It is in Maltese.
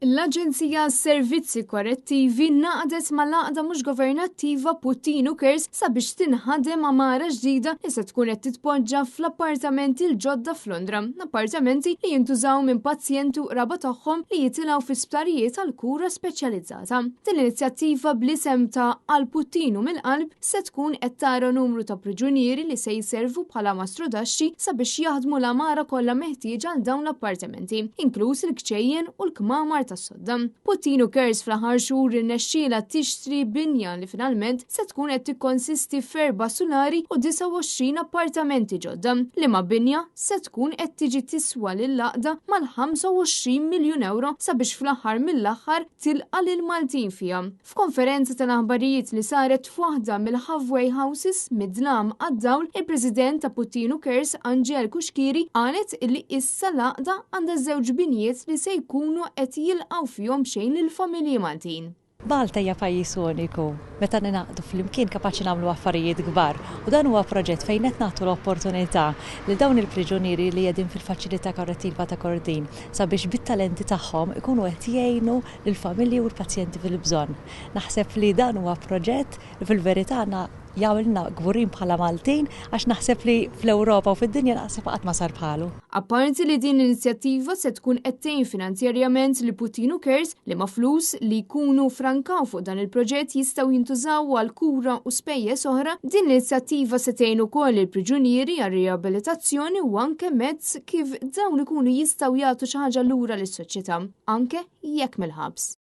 L-Aġenzija għas-Servizzi Korrettivi ngħaqdet mal-għaqda mhux governattiva Puttinu Cares sabiex tinħadem għamara ġdida li se tkun qed titpoġġa fl-appartamenti l-ġodda f'Londra, appartamenti li jintużaw minn pazjenti u qraba tagħhom li jitilgħu fi sptarijiet għal kura speċjalizzata. Din l-inizjattiva bl-isem ta' Għal Puttinu mill-Qalb se tkun qed tara numru ta' priġunieri li se jservu bħala mastrudaxxi sabiex jaħdmu l-għamara kollha meħtieġa għal dawn l-appartamenti, inkluż il-kċejjen u l-kmamar tas-sodda. Puttinu Cares fl-aħħar xhur irnexxielha tixtri binja li finalment se tkun qed tikkonsisti f'erba' sulari u 29 appartamenti ġodda, liema binja se tkun qed tiġi tiswa lill-għaqda mal-25 miljun ewro sabiex fl-aħħar mill-aħħar tilqa' lill-Maltin fiha. F'konferenza tal-aħbarijiet li saret f'waħda mill-Halfway Houses mid-dlam għad-dawl, il-President ta' Puttinu Cares Angèle Cuschieri qalet li issa l-għaqda għandha żewġ binjiet li se jkunu qed jilqgħu fihom b'xejn lill-familji Maltin. Malta hija pajjiż uniku. Meta ningħaqdu flimkien kapaċi nagħmlu affarijiet kbar. U dan huwa proġett fejn qed nagħtu l-opportunità lil dawn il-priġunieri li qegħdin fil-faċilità korrettiva ta' Kordin sabiex bit-talenti tagħhom ikunu qed jgħinu lill-familji u l-pazjenti fil-bżonn. Naħseb li dan huwa proġett li fil-verità għandna jagħmilna kburin bħala Maltin għax naħseb li fl-Ewropa u fid-dinja naħseb qatt ma sar bħalu. Apparti li din l-inizjattiva se tkun qed tgħin finanzjarjament lil Puttinu Cares, liema flus li jkunu frankaw fuq dan il-proġett jistgħu jintużaw għal kura u spejjeż oħra, din l-inizjattiva se tgħin ukoll lill-priġunieri għar-riabilitazzjoni u anke mezz kif dawn ikunu jistgħu jagħtu xi ħaġa lura lis-soċjetà, anke jekk mill-ħabs.